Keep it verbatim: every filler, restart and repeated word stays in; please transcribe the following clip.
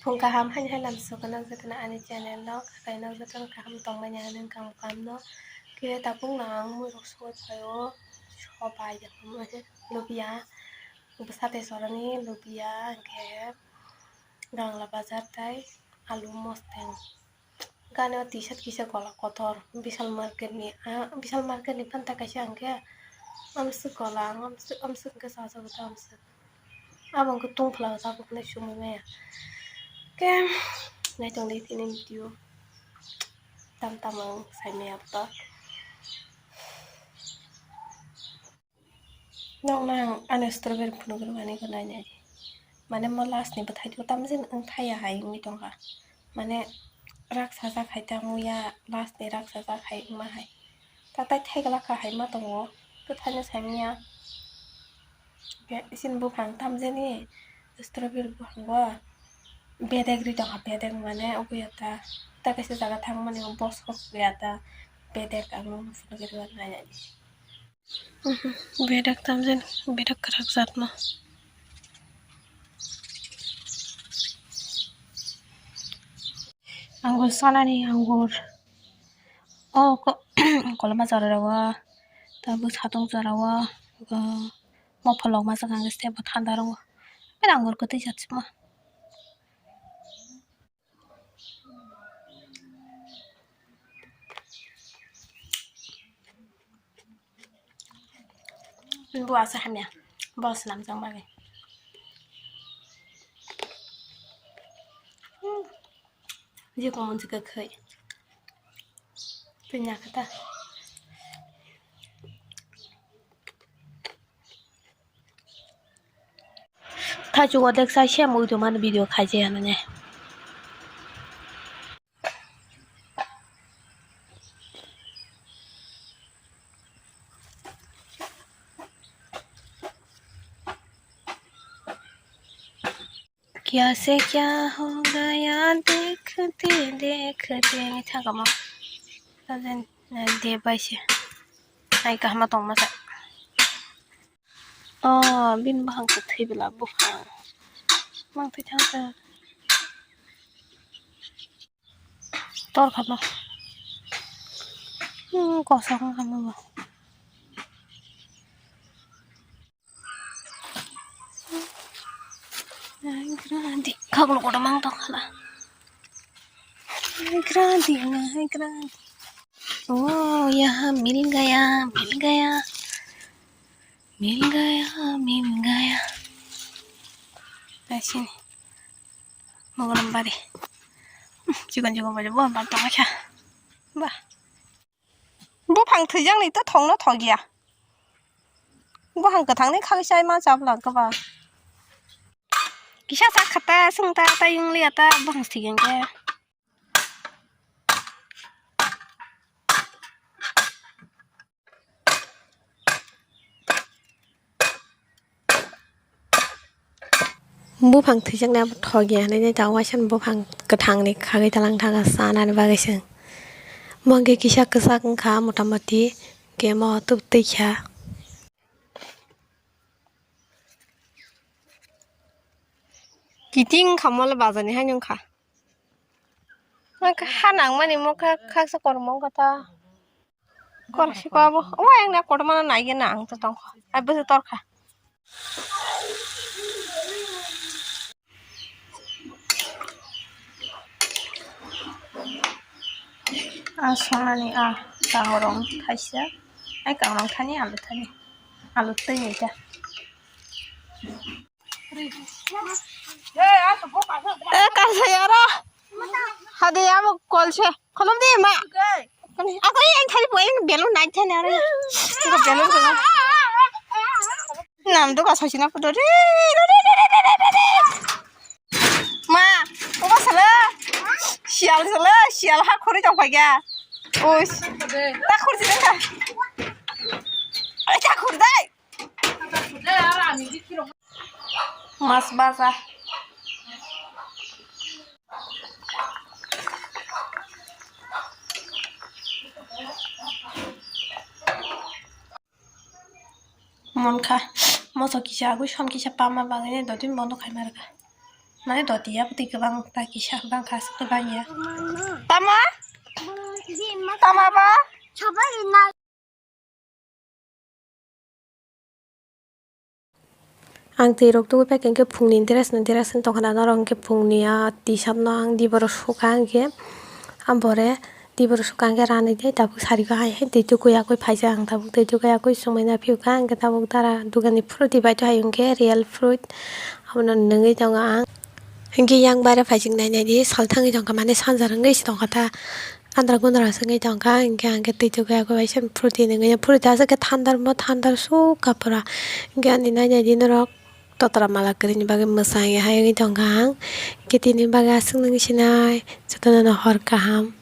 Phung kaham, haini hai lam sukanok jotono ani channel no, kainok jotono kaham tongmani hinwi ang kaham no. Khe tabuk no ang muirok sogwi phaio, sobai ya lubia, bwsa tei chorani lubia, hinkhe gangla bajar tei alu mosteng. Gana o T-shirt kisa gola kotor, Vishal market ni, ah, Vishal market ni phanta kaisa hinkhe amswk gola, ang amswk, amswk hinkhe chajago ta amswk. Abo hinkhe tungphla o tabuk hinwi chumui maya. Khe naitong di tini video. Tam tam ang sai maya abo to. Nokno ang ani strawberry phunugwi mani gwnai nai. Mane mo last ni bwthai o tamjani wng thaya hai wngwi tongkha. Mane raksajak hai ta wngya, last ni raksajak hai wngma hai. Tatai thaiglak kha hai ma tongo, bwthaino saimanya. Khe chini buphang tamjani strawberry buphango bedek ri tongkha, bedek mane oboya ta, ta kaisa jaga thangmani bosok ya ta bedek ang nokno phunugwi rwna nai nai. Bedek tamjani, bedek kwrak jatma. Angur sanani angur. O ko-, koloma jora rogo, tabuk satung jora o, o mopholok masa kang step bo thanda rogo. Pero angur kwtwi jatma. Bo asa hamya, bo swnamjak bagwi. Hmm. Jikung monsi kwkhwi. Pinya kata. Thaichuk odek sai se mui tongmani video khaijaya nini. Kya se kya ho gaya, dekhte dekhte ni thangkamo. Tajen, eh, de bai se. Ai kahma tongma sa. Oh, bini buphang kwthwi bwla buphang. Mang thwi thang kha. Tor kha bo. Hmm, kosok wng kha bo. Nai grandi, khaglo kotor mang tong khala. Nai grandi, nai grandi. Oh, yaha mil gaya, mil gaya. Mil gaya, mil gaya. Asini. Mogolam bari. Chikon chikon baja bo bar tong kha. Bah. Buphang thwijak ni to thong no thok ya. Buphang kwthang ni khagwi chai ma chap lang kha ba. Kisa sak kha ta, swng ta, ta yung li ya ta, buphang thwijak khe. Buphang thwijaknai abo thok ya hinwi ta waisa buphang kwthangni khagwi talang thangkha chanani bagwi se. Mo hwnkhe kisa kwchak wngkha motamoti, hwnkhe mo tubtwi kha. Kiting wngkha mo le bazar ni haino wngkha. Wngkha ha nangmani mo kha khaksa kormo wngkha ta. Kor siko abo. O ayang na kotorma no nai gana ang to tongkha. Ai bwswk torkha. A sonani a kangrong thaisa. Ai kangrong thani alu thani. Alu twi ni ta. Eh, kasai aro. Hadi amo kol se. Kolom di ma. Ako yang thali po yang belun nai thani aro. Belun ko. Nam do kasai sina puto. Ma, oba sala. Sial sala, sial ha khori jong phaikya. Oi. Ta khori sina. Ai ta khori dai. Mas baja. Monkha, moso kisa agwi som kisa pama bagwi dotwi bondo khaima rwkha. Mane doti ya, bwtwi kwbang ta kisa bang kha, aswk to bang ya. Tama? Tama ba? Ang twi rok tugwi paikha, hwnkhe phungni dress no, dress no tongkha na norok, hwnkhe phungni a T-shirt no ang diboro sukha, hwnkhe abore diboro sukha, hwnkhe ranwi de tabuk sari o hai hai twi tugwi yakwi phaisa, ang tabuk twi tugwi yakwi chumui na phiyokha, hwnkhe tabuk dara dugani fruit bai to hai hwnkhe real fruit abono nungwi tongo ang. Hwnkhe yang baire phaising nai nai di, sal thangwi tongkha, mane sanjar wngwi se tongkha ta, andra gundra se wngwi tongkha, hwnkhe ang khe twi tugwi yakwi bai se fruit nungwi, fruit aswk khe thandar mo thandar sukha pura, hwnkhe ani nai nai di norok. Totra mala kwrwini bagwi mwsang ya hai wngwi tongkha ang. Hwnkhe tini bagwi aswk nungwi sinai, jotono no hor kaham.